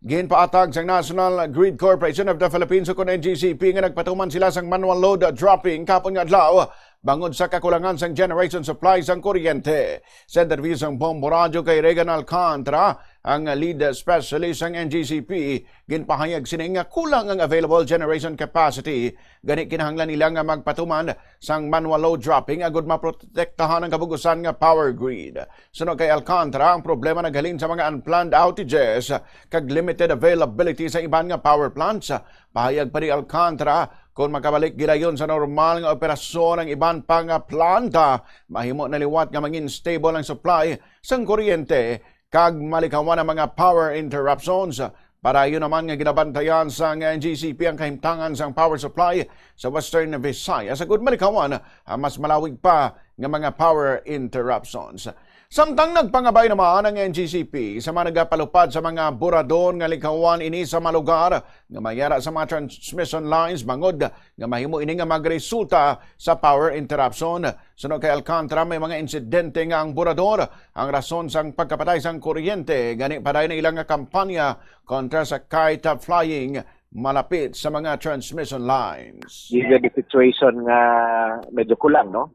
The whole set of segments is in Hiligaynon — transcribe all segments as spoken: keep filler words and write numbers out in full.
Ginpaatag sang National Grid Corporation of the Philippines, ukon N G C P, nga nagpatuman sila sang manual load dropping kahapon nga adlaw bangod sa kakulangan sang generation supply sang kuryente. Sa interview sang Bombo Radyo kay Regan Alcantara, ang lead specialist sang N G C P, ginpahayag sini nga kulang ang available generation capacity, gani kinahanglan nila nga magpatuman sang manual load dropping agud maprotektahan ang kabug-usan nga power grid. Suno kay Alcantara, ang problema naghalin sa mga unplanned outages kag limited availability sa iban nga power plants. Pahayag pa ni Alcantara, kung makabalik gilayon sa normal nga operasyon ang iban pa nga planta, mahimo na liwat nga mangin stable ang supply sang kuryente kag malikawan ang mga power interruptions. Padayon naman nga ginabantayan sang N G C P ang kahimtangan sang power supply sa Western Visayas, agud malikawan ang mas malawig pa nga mga power interruptions. Samtang nagpangabay naman ang N G C P sa mga nagapalupad sa mga burador nga likawan ini sa mga lugar nga may ara sa mga transmission lines, bangod nga mahimo ini nga magresulta sa power interruption. Suno kay Alcantara, may mga insidente nga ang burador ang rason sang pagkapatay sang kuryente, gani padayon ang ilang nga kampanya kontra sa kite flying malapit sa mga transmission lines. Given the situation nga medyo kulang, no?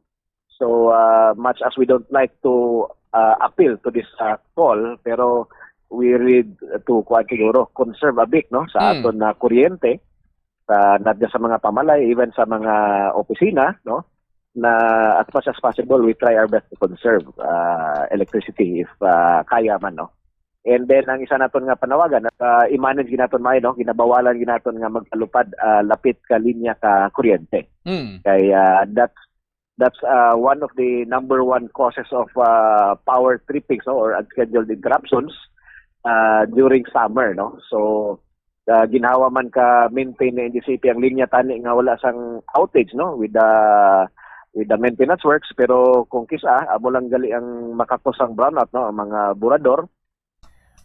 So, uh, much as we don't like to uh, appeal to this uh, call, pero we need to, kuwan siguro, conserve a bit, no, sa Mm. aton na kuryente, sa, not just sa mga pamalay, even sa mga opisina, no, na as much as possible, we try our best to conserve uh, electricity if uh, kaya man, no. And then, ang isa naton nga panawagan, uh, i-manage ginaton maayo, no, ginabawalan ginaton nga magpalupad uh, lapit ka linya ka kuryente. Mm. Kay uh, that's that's uh, one of the number one causes of uh, power trippings, no, or unscheduled interruptions uh, during summer, no. So uh, ginhawa man ka maintain ni N G C P ang linya tani nga wala sang outage, no, with the with the maintenance works, pero kung kisa amo lang gali ang makakos ang brownout, no, ang mga burador.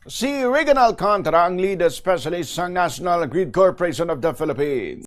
Si Regan Alcantara ang lead specialist sa National Grid Corporation of the Philippines.